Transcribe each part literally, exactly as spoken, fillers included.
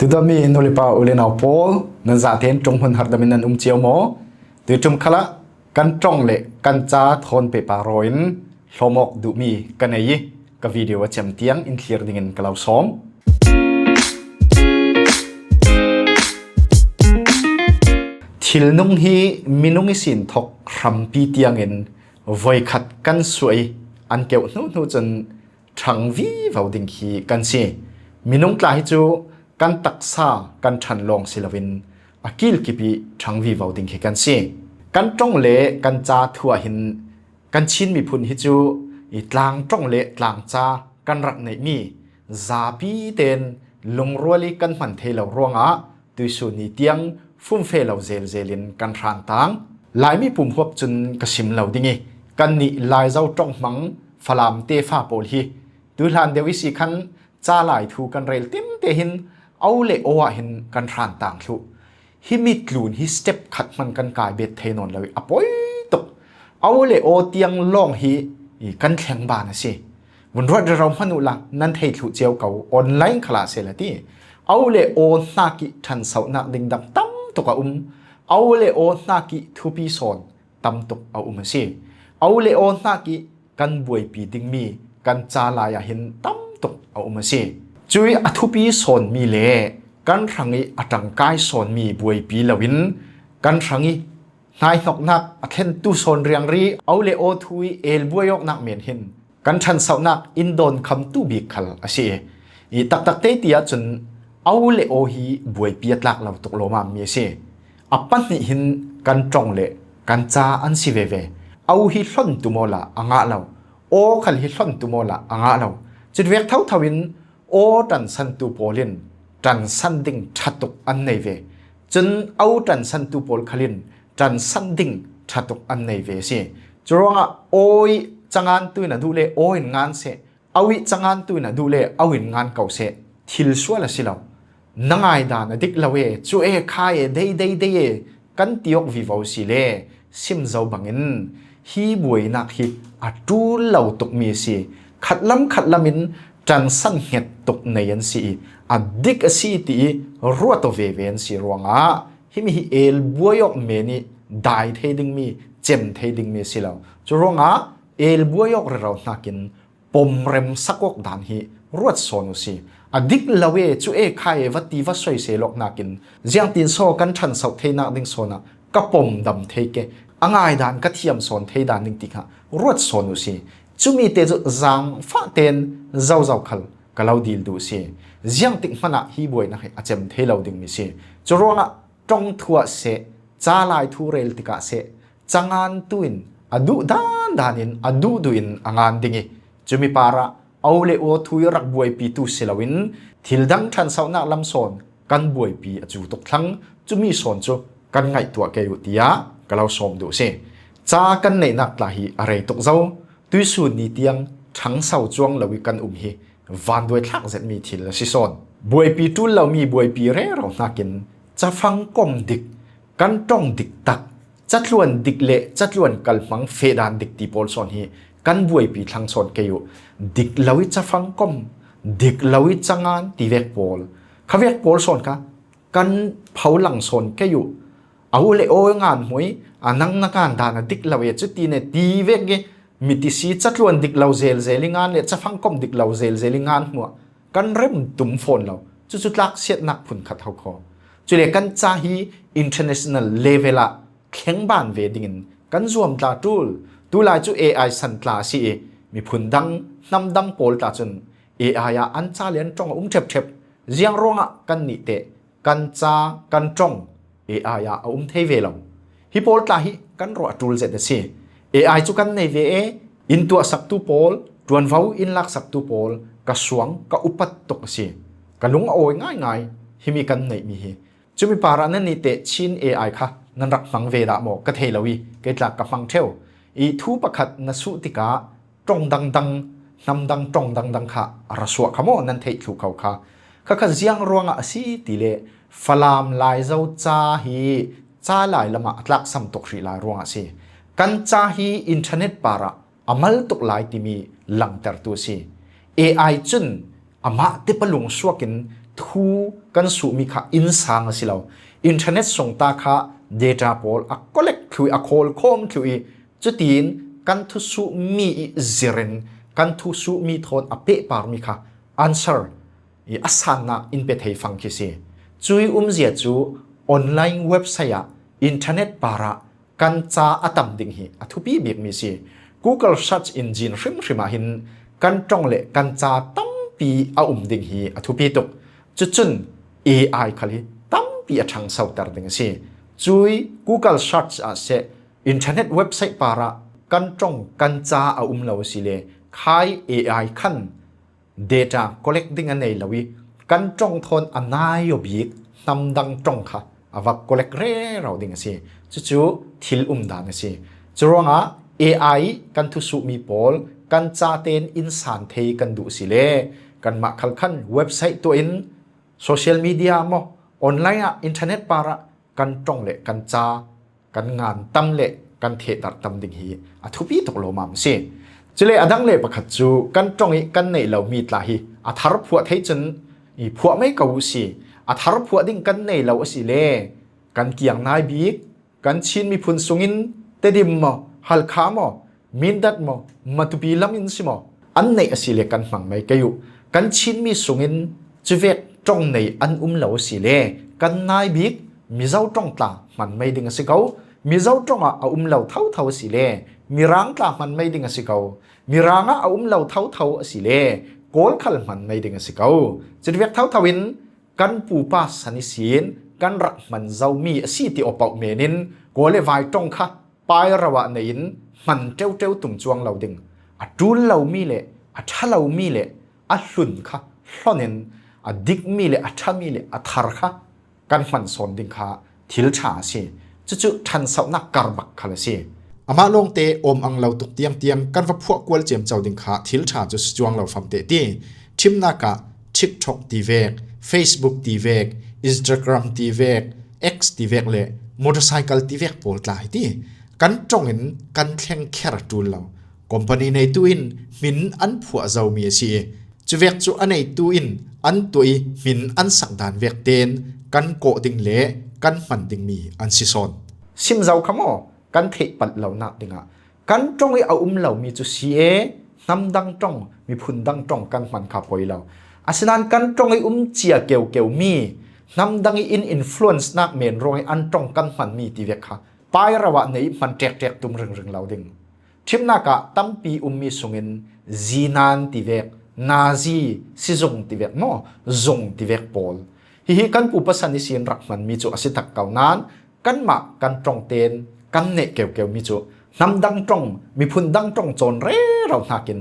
Tuda mi nulepa ulenau pawl, nan zahte in ṭong hmun hardamin nan um cio maw? Tui ṭum khalah kan ṭong le kan ca thawn pehpa raw in hlawm awk duhmi ka nei ih ka video a cem tiang in thlir dingin ka lo sawm. Thilnung hi minung ihsin thawk hrampi tiangin voikhat kan suah ih an keuh hnuhnu cun ṭhang vivo ding hi kan si. Minung tla hi cu kan taksa kan ṭhan lawng si loin a kilkip ih ṭhang vivo ding hi kan si. Kan ṭong le kan ca thu ah hin kan Chin miphun hi cu i tlangṭong le tlangca kan rak neihmi zapi tein lungrual ih kan hman thei lo ruangah tuisun ni tiang fumfe lo zelzel in kan hrantaang. Laimi pumhuap cun ka sim lo ding ih kannih Laizo ṭong hmang Falam tefa pawl hi tuihlan deuh ihsi khan ca lai thu kan rel timte hin o le aw ah hin kan hrantaang thluh. Himi tlun hi step khat hman kan kai bet thei nawn lo ih a poi tuk. O le aw tiang lawng hi i kan thleng ban a si. Vun ruat rero hman uhla nan thei thluh cio ko, online khalah sehla ti. O le aw hnak ih ṭhansohnak ding dang tam tuk a um. O le aw hnak ih thupi sawn tam tuk a um a si. O le aw hnak ih kan buaipi dingmi kan ca lai ah hin tam tuk a um a si. Cuih a thupi sawnmi le kan hrang ih a ṭangkai sawnmi buaipi loin kan hrang ih hnaihnoknak a thlentu sawn riangri o le aw thu ih elbuai awknak men hin kan ṭhansohnak in dawnkhamtu bik khal a si. I taktak te ti ahcun o le aw hi buaipi a tlak lo tuk lawmmam mi a si. A pahnih hin kan ṭong le kan ca an si veve. O hi hlon tum awla a ngah lo, aw khal hi hlon tum awla a ngah lo. Cutivek thotho in aw ṭansantu pawl in ṭansan ding ṭha tuk an nei ve. Cun o ṭansantu pawl khal in ṭansan ding ṭha tuk an nei ve a si. Curuangah aw ih cangantu in a duh le aw in ngan seh, o ih cangantu in a duh le o in ngan ko seh, thil sual a si lo. Na ngaidan a dik lo e, cu e kha e, dei dei dei e, kan ti awk vivo si le sim zo bangin hi buainak hi a ṭul lo tukmi a si. Khatlam khatlam in ṭansan hnget tuk nei an si ih a dik a si ti ih ruat aw veve an si ruangah himi hi elbuai awk men ih dai thei dingmi, cem thei dingmi a si lo. Curuangah elbuai awk rero hnakin pom remsak awk dan hi ruat sawn uh si. A dik lo e, cu e kha e, va ti va soisel awk hnakin ziangtin saw kan ṭhansoh theinak ding sawn ah ka pom dam thei ke, a ngaidan ka thiam sawn thei dan ding ti kha ruat sawn uh si. Cumi te cu zaangfah tein zozo khal ka lo dil duh si. Ziangtik hmanah hi buainak hi a cem thei lo dingmi si. Curuangah ṭong thu ah seh, ca lai thu rel tikah seh, cangantu in a duh dan dan in a duhduh in a ngan ding ih, cumi parah o le aw thu ih rak buaipitu si loin thil dang ṭhansohnak lam sawn kan buaipi a cu tuk thlang, cumi sawn cu kan ngaihtuah kei uh, tiah ka lo sawm duh si. Ca kan neihnak tla hi a rei tuk zo. Tuisun ni tiang ṭhangso cuang lo ih kan um hi vanduai thlak zetmi thil a si sawn. Buaipi ṭul lomi buaipi rero hnakin cafang kom dik, kan ṭong dik tak, catluan dik le catluan kalhmang fehdan dik ti pawl sawn hi kan buaipi thlang sawn kei uh. Dik lo ih cafang kom, dik lo ih cangan ti vek pawl, kha vek pawl sawn kha kan pholang sawn kei uh. A u le aw ngan hmuai, a nang na ngan dan a dik lo e, cuti ne ti vek ih mitisi catluan dik lo zelzel ih ngan le cafang kom dik lo zelzel ih ngan hmuah kan rem tum fawn lo. Cucu tlaksiatnak phun khat ho kho. Cule kan ca hi international level ah thleng ban ve dingin kan zuam tla ṭul. Tulai cu A I san tla a si ih miphun dang, hnam dang pawl tla cun A I ah an ca le an ṭong a um ṭhepṭhep. Ziang ruangah kan nih teh kan ca, kan ṭong A I ah a um thei ve lo. Hi pawl tla hi kan ruah a ṭul zet a si. A I cu kan nei ve e, in tuahsaktu pawl, ṭuanvo in laksaktu pawl, ka suang, ka upat tuk a si. Ka lung a awi ngaingai, himi kan neihmi hi. Cumi parah nan nih teh Chin A I kha nan rak hmang ve dah maw? Ka thei lo ih kei tla ka hmang ṭheu. Ih thu pakhat na suh tikah ṭong dangdang, hnam dang ṭong dangdang kha a ra suah kha maw, nan theih thluh kho kha. Kha kha ziang ruangah a si ti le Falam Laizo ca hi ca lai lamah a tlaksam tuk hrih lai ruangah a si. Kan ca hi internet parah a mal tuk lai timi langtertu a si. A I cun amah tipalung suakin thu kan suhmi kha innsang a si lo. Internet sungta kha data pawl a collect thluh i, a khawlkhawm thluh i, cutin kan thusuhmi i zirin kan thusuhmi thawn a pehparmi kha answer i a sannak in pe thei fang khi si. Cui umzia cu online website ah internet parah kan ca a tam ding hi a thupi bikmi si. Google search engine hrimhrim ah hin kan ṭong le kan ca tampi a um ding hi a thupi tuk. Cucun A I khal hi tampi a ṭhangsoter ding a si. Cui Google search ah seh, internet website parah kan ṭong kan ca a um lo a si le khai A I khan data collect ding a nei lo i kan ṭong thawn a nai aw bik hnamdang ṭong kha a va collect rero ding a si. Cucu thil umdan a si. Curuangah A I kan thusuhmi pawl kan ca tein innsang thei kan duh si le kanmah khal khan website tuah in social media maw, online ah internet parah kan ṭong le kan ca kan ngan tam le kan thehdarh tam ding hi a thupi tuk lawmmam a si. Cule a dang le pakhat cu kan ṭong i kan neih lomi tla hi a thar phuah thei cun i phuah mei ko u si. A thar phuah ding kan nei lo a si le kan kiang nai bik, kan Chin miphun sungin Tedim maw, Halkha maw, Mindat maw, Matupi lam in si maw, an neih a si le kan hmang mei kei u. Kan Chinmi sungin cuvek ṭong nei an um lo a si le kan nai bik Mizo ṭong tla hman mei ding a si ko. Mizo ṭong ah a um lo thotho a si le Mirang tla hman mei ding a si ko. Mirang ah a um lo thotho a si le Kawl khal hman mei ding a si ko. Cutivek thotho in kan pupa san ihsin kan rak hman zomi a si ti awpauh men in Kawl le Vai ṭong kha pairau ah nei in hman ṭeuṭeu tum cuang lo ding. A ṭul lomi le a ṭha lomi le a hlun kha hlon in a dikmi le a ṭhami le a thar kha kan hman sawn ding kha thil ṭha a si. Cucu ṭhansohnak kar bak khal a si. Amah lawngte awm ang lo tuk tiangtiang kan va phuah kual ciamco ding kha thil ṭha cu si cuang lo famteh ti. Ṭhimnak ah TikTok tivek, Facebook tivek, Instagram tivek, X tivek le motorcycle tivek pawl tla hi ti. Kan ṭong in kan thleng kher a ṭul lo. Company neitu in hmin an phuah zomi a si i cuvek cu a neitu in an tuah i hmin an sak dan vek tein kan kawh ding le kan hman dingmi an si sawn. Sim zo kha maw? Kan theih palh lonak dingah kan ṭong i a um lomi cu si e, hnamdang ṭong, miphun dang ṭong kan hman kha poi lo. Asinain kan ṭong i um cia keukeu mi, hnamdang i in influence nak men ruang i an ṭong kan hmanmi tivek kha pairau ah nei i hman ṭekṭek tum ringring lo ding. Ṭhimnak ah tampi ummi sungin zinan tivek, nazi, sizung tivek maw, zung tivek pawl. Hihi kan pupa san ihsin rak hmanmi cu a si tak ko nain kanmah kan ṭong tein kan neh keukeu mi cu hnamdang ṭong, miphun dang ṭong cawn rero hnakin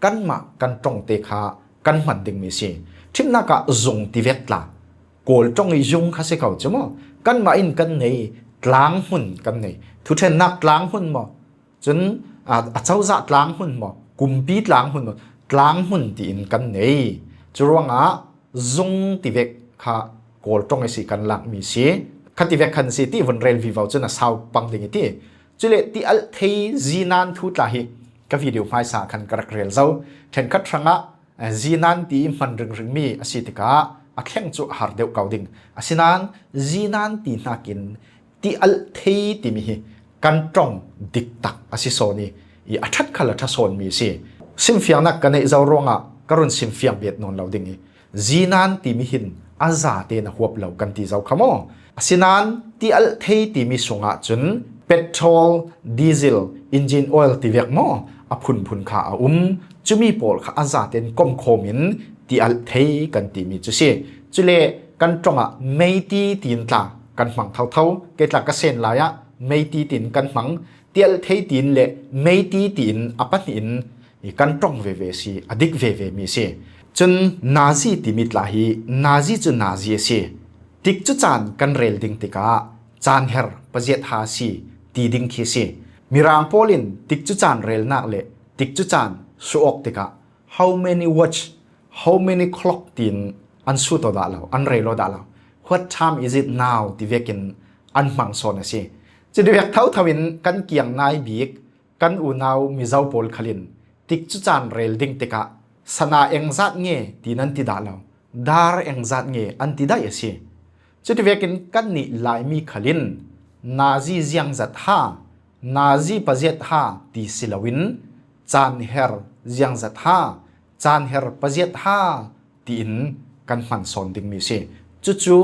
kanmah kan ṭongte kha kan hman dingmi si. Ṭhimnak ah zung tivek tla, Kawl ṭong i zung kha si ko cu maw? Kanmah in kan nei tlanghmun kan nei. Thuṭhennak tlanghmun maw? Cun a, a cozah tlanghmun maw? Kumpi tlanghmun maw? Tlanghmun tiin kan nei. Curuangah zung tivek kha Kawl ṭong i si kan lakmi si. Kha tivek khan si ti vun rel vivo cun a sau pang ding i ti. Cule ti alh thei zinan thu tla hi ka video hmaisa khan ka rak rel zo. Ṭhenkhat hrangah zinan ti i hman ringringmi a si tikah a thleng cu a har deuh ko ding. Asinain zinan ti hnakin ti alh thei timi hi kan ṭong diktak a si sawn i, i a ṭhat khal a ṭha sawnmi a si. Simfiangnak ka neih zo ruangah ka run simfiang bet nawn lo ding i, zinan timi hin a zate na huap lo kan ti zo kha maw? Asinain ti alh thei timi sungah cun petrol, diesel, engine oil tivek maw a phunphun kha a um. Cumi pawl kha a zaten komkhawm in ti alh thei kan timi cu si. Cule kan ṭongah meiti tiin tla kan hmang thotho. Kei tla ka sen lai ah meiti tiin kan hmang. Ti alh thei tiin le meiti tiin a pahnih in i kan ṭong veve si, a dik veve mi si. Cun nazi timi tla hi nazi cu nazi a si. Tikcu caan kan rel ding tikah caan her paziat ha si ti ding khi si. Mirang pawl in tikcu caan relnak le tikcu caan suh awk tikah how many watch, how many clock tiin an sut aw dah lo, an rel aw dah lo. What time is it now? Ti vekin an hmang sawn a si. Cutivek thotho in kan kiang nai bik kan unau Mizo pawl khalin tikcu caan rel ding tikah sana engzat nge tiin an ti dah lo. dar engzat nge an ti daih a si. Cuti vekin kannih Laimi khalin nazi ziangzat ha, nazi paziat ha ti si loin canher ziangzat ha, canher paziat ha tiin kan hman sawn dingmi si. Cucu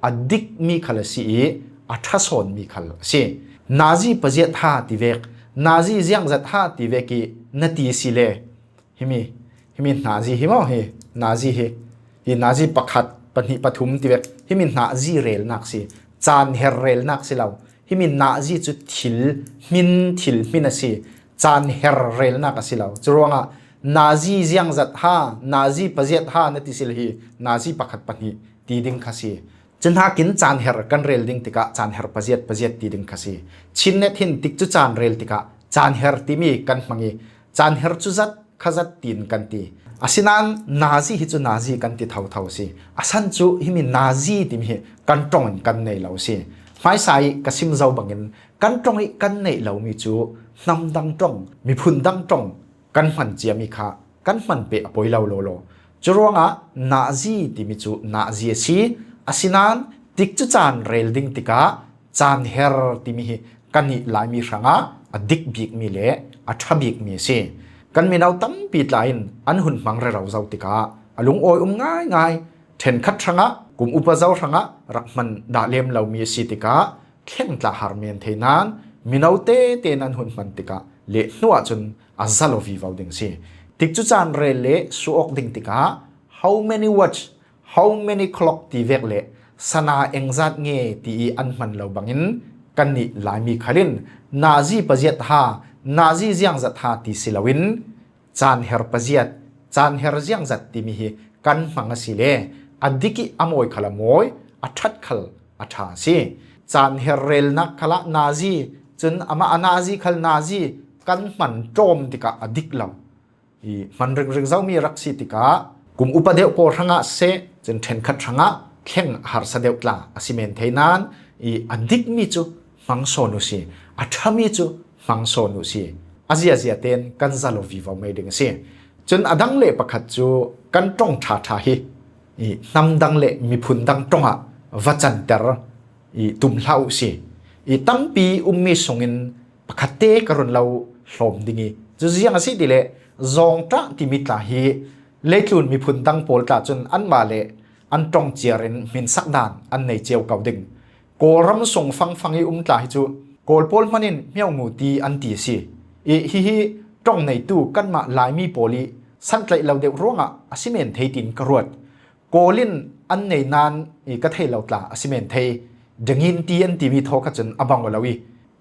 a dikmi khal a si i a ṭha sawnmi khal a si. Nazi paziat ha ti vek, nazi ziangzat ha ti vek i na ti si le, himi, himi nazi hi maw hi, nazi hi, hi nazi pakhat, pahnih, pathum ti vek, himi nazi relnak si, canher relnak si lo. Himi nazi cu thil hmin, thil hmin a si, canher relnak a si lo. Curuangah nazi ziangzat ha, nazi paziat ha na ti si le hi, nazi pakhat, pahnih ti ding kha si. Cuhnakin canher kan rel ding tikah canher paziat, paziat ti ding kha si. Chinnet hin tikcu caan rel tikah canher timi kan hmang i, canher cu zat, kha zat tiin kan ti. Asinain nazi hi cu nazi kan ti thotho si. A san cu himi nazi timi hi kan ṭong in kan nei lo si. Hmaisa i ka sim zo bangin kan ṭong i kan neih lomi cu hnam dang ṭong, miphun dang ṭong kan hman ciami kha kan hman peh a poi lo lawlaw. Curuangah nazi timi cu nazi a si. Asinain tikcu caan rel ding tikah canher timi hi kannih Laimi hrangah a dik bikmi le a ṭha bikmi a si. Kan mino tampi tla in an hun hmang rero zo tikah a lungawi um ngaingai. Ṭhenkhat hrangah, kum upa zo hrangah rak hman dah lem lomi a si tikah thleng tla har men thei nain mino tete in an hun hman tikah leh hnuah cun a za lo vivo ding a si. Tikcu caan rel le suak ding tikah how many watch, how many clock ti vek le sana engzat nge ti i an hman lo bangin kannih Laimi khalin nazi paziat ha, nazi ziangzat ha ti si loin canher paziat, canher ziangzat timi hi kan hmang a si le a dik i a mawi khal a mawi, a ṭhat khal a ṭha a si. Canher relnak khalah nazi, cun amah a nazi khal nazi kan hman ṭawm tikah a dik lo. I hman ringring zomi rak si tikah kum upa deuh pawl hrangah seh, cun ṭhenkhat hrangah thleng harsa deuh tla a si men thei nain i a dikmi cu hmang sawn uh si, a ṭhami cu hmang sawn uh si. A ziazia tein kan za lo vivo mei ding a si. Cun a dang le pakhat cu kan ṭong ṭhaṭha hi i hnam dang le miphun dang ṭongah va canter i tum hlah uh si. I tampi ummi sungin pakhatte ka run lo hlawm ding i, cu ziang a si ti le, Zawngṭah timi tla hi leitlun miphun dang pawl tla cun anmah le an ṭong ciar in hminsak dan an nei cio ko ding. Kawlram sung fangfang i um tla hi cu Kawl pawl hman in Hmiaunguti an ti a si. I hihi ṭong neitu kanmah Laimi pawl i santlaih lo deuh ruangah a si men thei tiin ka ruat. Kawl in an nei nain i ka thei lo tla a si men thei. Danginti an timi thaw kha cun a bang aw lo i,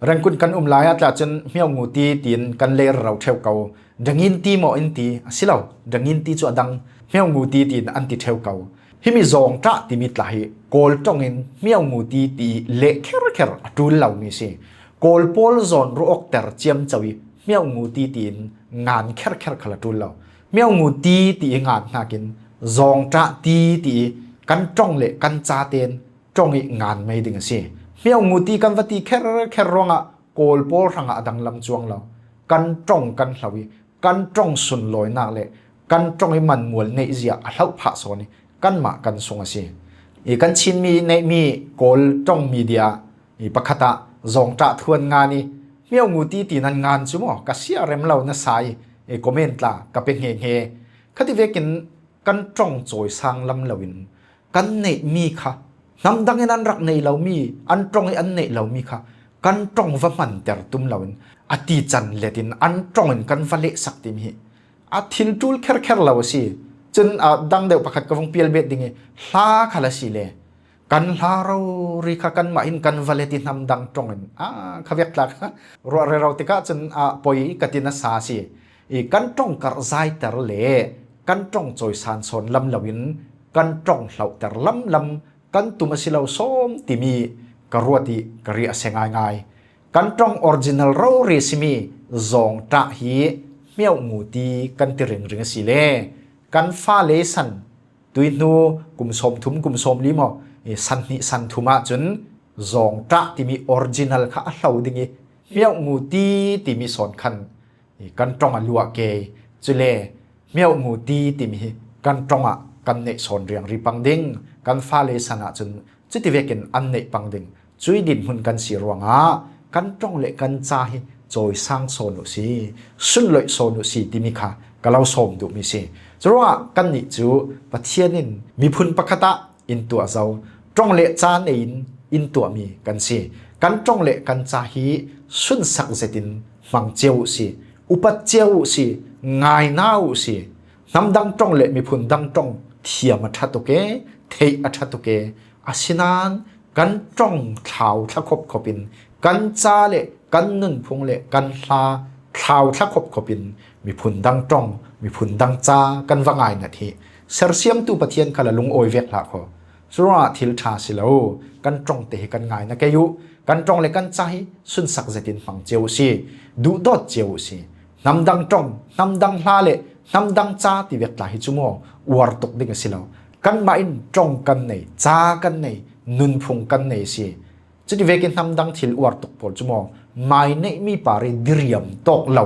Rengkun kan um lai ah tla cun Hmiaunguti tiin kan ler rero ṭheu ko. Danginti maw in ti a si lo. Danginti cu a dang, Hmiaunguti tiin an ti ṭheu ko. Himi Zawngṭah timi tla hi Kawl ṭong in Hmiaunguti ti i leh kherkher a ṭul lomi si. Kawl pawl zawn ruh awkter ciamco i Hmiaunguti tiin ngan kherkher khal a ṭul lo. Hmiaunguti ti i ngan hnakin Zawngṭah ti ti i kan ṭong le kan ca tein ṭong i ngan mei ding a si. Hmiaunguti kan va ti kherkher ruangah Kawl pawl hrangah a danglam cuang lo. Kan ṭong kan hlo i kan ṭong sunlawinak le kan ṭong i manmual neihzia a hloh phah sawn i kanmah kan sung a si. I kan Chinmi neihmi Kawl ṭong media i pakhat ah Zawngṭah thuan ngan i Hmiaunguti ti nan ngan cu maw ka sia rem lo na sa i, i comment tla ka pe hngehnge. Khati vekin kan ṭong cawisang lam loin kan neihmi kha, hnam dang in an rak nei lomi, an ṭong i an neih lomi kha kan ṭong va hmanter tum loin a tican let in an ṭong in kan va lehsak timi hi a thil ṭul kherkher lo a si. Cun a dang deuh pakhat ka vung pial bet ding i, hla khal a si le kan hla rori kha kanmah in kan va let i hnam dang ṭong in a kha vek tla kha ruah rero tikah cun a poi i ka ti nasa a si. I kan ṭong karhzaiter le kan ṭong cawisan sawn lam loin kan ṭong hlohter lamlam kan tum a si lo sawm timi ka ruat i ka riah a si ngaingai. Kan ṭong original rori simi Zawngṭah hi Hmiaunguti kan ti ringring a si le kan fale san tuihnu kum sawmthum, kum sawmli maw, i san hnih san thum ah cun Zawngṭah timi original kha a hlo ding i Hmiaunguti timi sawn khan i kan ṭong a luah ke. Cule Hmiaunguti timi hi kan ṭong ah kan neih sawn riangri pang ding, kan fale san ahcun cuti vekin an neih pang ding. Cui dinhmun kan si ruangah kan ṭong le kan ca hi cawisang sawn uh si, sunloih sawn uh si timi kha ka lo sawm duhmi si. Curuangah kannih cu Pathian in miphun pakhat ah in tuah zo, ṭong le ca nei in in tuahmi kan si. Kan ṭong le kan ca hi sunsak zetin hmang cio uh si, upat cio uh si, ngaina uh si. Hnamdang ṭong le miphun dang ṭong thiam a ṭha tuk e, theih a ṭha tuk e. Asinain kan ṭong thlau thla khopkhop in kan ca le kan nunphung le kan hla thlau thla khopkhop in miphun dang ṭong, miphun dang ca kan va ngainat hi sersiamtu Pathian khal a lungawi vek hlah kho. Curuangah thil ṭha si lo, kan ṭongte hi kan ngaina kei uh, kan ṭong le kan ca hi sunsak zetin hmang cio uh si, duhdawt cio uh si. Hnamdang ṭong, hnamdang hla le hnamdang ca ti vek tla hi cu maw uar tuk ding a si lo. Kanmah in ṭong kan nei, ca kan nei, nunphung kan nei a si. Cuti vekin hnamdang thil uar tuk pawl cu maw mai neihmi par i diriam tawk lo.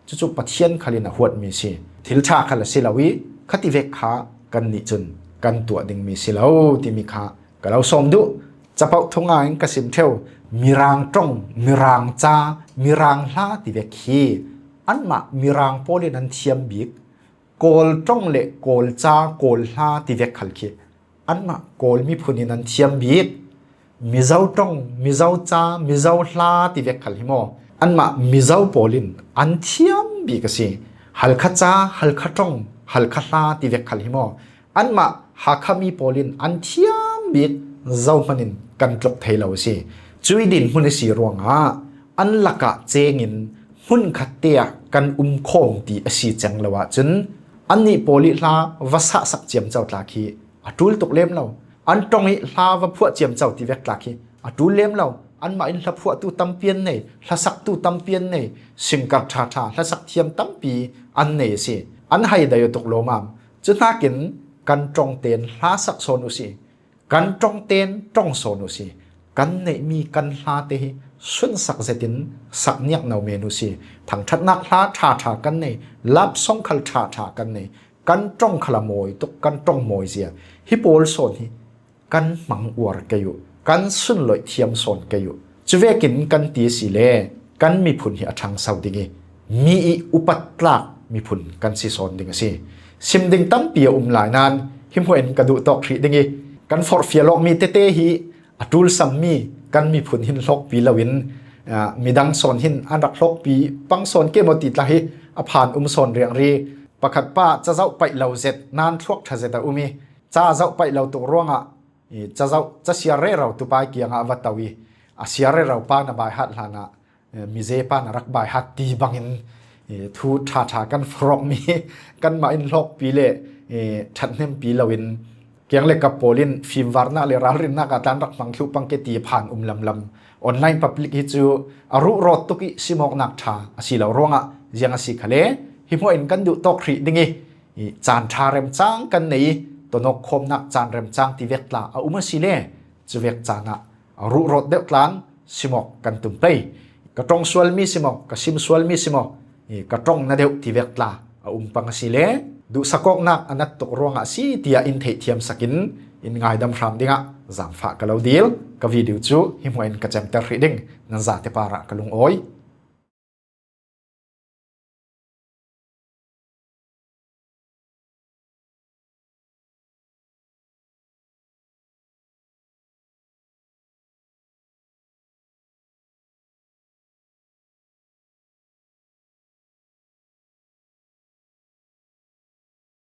Cucu Pathian khal in a huatmi si. Thil ṭha khal a si lo i khati vek kha kannih cun kan tuah dingmi si lo timi kha ka lo sawm duh. Capoh thunga in ka sim ṭheu. Mirang ṭong, mirang ca, mirang hla ti vek hi anmah mirang pawl in an thiam bik. Kawl ṭong le Kawl ca, Kawl hla ti vek khal khi anmah Kawl miphun in an thiam bik. Mizo ṭong, Mizo ca, Mizo hla ti vek khal hi maw anmah Mizo pawl in an thiam bik a si. Halkha ca, Halkha ṭong, Halkha hla ti vek khal hi maw anmah Hakha mi pawl in an thiam bik. Zohman in kan tluk thei lo a si. Cui dinhmun a si ruangah an lakah cengin hmunkhat te ah kan um khawm ti a si ceng lo ahcun annih pawl i hla va sahsak ciamco tla khi a ṭul tuk lem lo. An ṭong i hla va phuah ciamco ti vek tla khi a ṭul lem lo. Anmah in hla phuahtu tampi an nei, hla saktu tampi an nei, singkar ṭha ṭha, hla sak thiam tampi an nei a si. An hai dai tuk lawmam. Cu hnakin kan ṭong ten hla sak sawn uh si, kan ṭong ten ṭong sawn uh si. Kan neihmi kan hla te hi sunsak zetin sak niak no men uh si. Thangṭhatnak hla ṭha ṭha kan nei, love song khal ṭha ṭha kan nei. Kan ṭong khal a mawi tuk, kan ṭong mawi zia. Hi pawl sawn hi kan hmang uar kei uh, kan sunloih thiam sawn kei uh. Cuvekin kan ti a si le kan miphun hi a ṭhangso ding i mi i upat tlak miphun kan si sawn ding a si. Sim ding tampi a um lai nain hi hmuah in ka duh tawk hrih ding i kan forhfial awkmi tete hi a ṭul sammi kan miphun hin hlawkpi loin, aa, midang sawn hin an rak hlawkpi pang sawn ke maw ti tla hi a phan um sawn riangri. Pakhat pa ca zoh paih lo zet, nan thluak ṭha zet a um i, ca zoh paih lo tuk ruangah, i, ca zoh, ca siar rero tu pa i kiangah a va to i, a siar rero pa na baihat hlanah, eh, mize pa na rak baihat ti bangin, eh, thu ṭha ṭha kan forhawkmi, kanmah in hlawkpi le, eh, ṭhathnempi loin, kiang le kap pawl in fimvarnak le ralrinnak ah tlan rak hmang thluh pang ke ti phan um lamlam. Online public hi cu a ruhrawt tuk i simawknak ṭha a si lo ruangah ziang a si khale, hi hmuah in kan duh tawk hrih ding i, i caan ṭha remcang kan nei i, tonawk khawmnak caan remcang ti vek tla a um a si le, cuvek caan ah a ruhrawt deuh tlan simawk kan tum pei. Ka ṭong sualmi si maw, ka sim sualmi si maw, i ka ṭong na deuh ti vek tla a um pang a si le, duhsakawknak a nat tuk ruangah a si tiah in theihthiam sakin in ngaidam hram dingah zaangfah ka lo dil. Ka video cu hi hmuah in ka cemter hrih ding, nan zate parah ka lungawi.